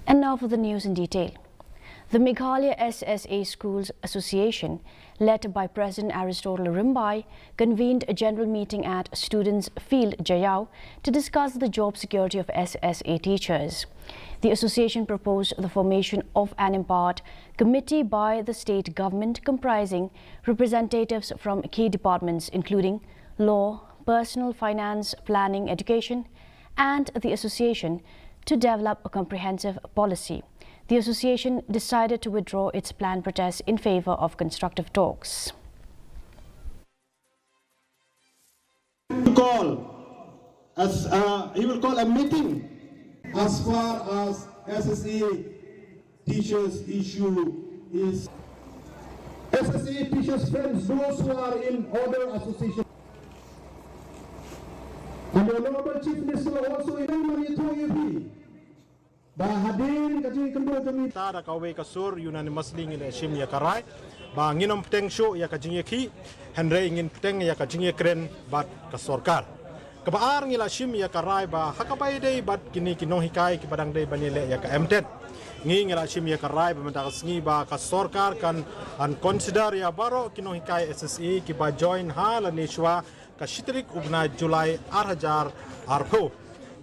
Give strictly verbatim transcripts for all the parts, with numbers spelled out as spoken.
And now for the news in detail. The Meghalaya S S A Schools Association, led by President Aristotle Rymbai, convened a general meeting at Students' Field, Jaiaw, to discuss the job security of S S A teachers. The association proposed the formation of an empowered committee by the state government comprising representatives from key departments including law, personal finance, planning, education, and the association to develop a comprehensive policy. The association decided to withdraw its planned protest in favor of constructive talks. Call as uh, he will call a meeting. As far as S S A teachers issue is, S S A teachers friends, those who are in other association. And the Honorable Chief Minister also in Manitoba. Ba hadien ka jingkynduh jong ngi. Ta da kawei ka sur unanimously ngi la shim ïa ka rai ba ngin ym pteng shuh ïa ka jingïakhih, hynrei ngin pteng ïa ka jingïakren bad ka sorkar. Kaba ar ngi la shim ïa ka rai ba ha kaba ïadei bad kine ki nonghikai kiba dang dei ban ïaleh ïa ka M Ted, ngi ngi la shim ïa ka rai ba mynta ka sngi ba ka sorkar kan consider ïa baroh ki nonghikai S S A kiba join ha lane shuwa ka shi tarik u bnai July ar hajar arphew.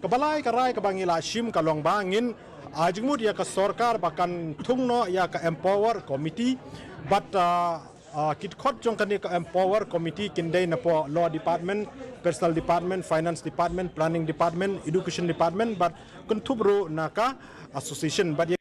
Kaba lai ka rai kaba ngi la shim ka long ba ngin jingmut ïa ka sorkar ba kan thung noh ïa ka empower committee bad ki dkhot jong kane ka empower committee kin dei napoh law department, personal department, finance department, planning department, education department bad kynthup ruh na ka association bad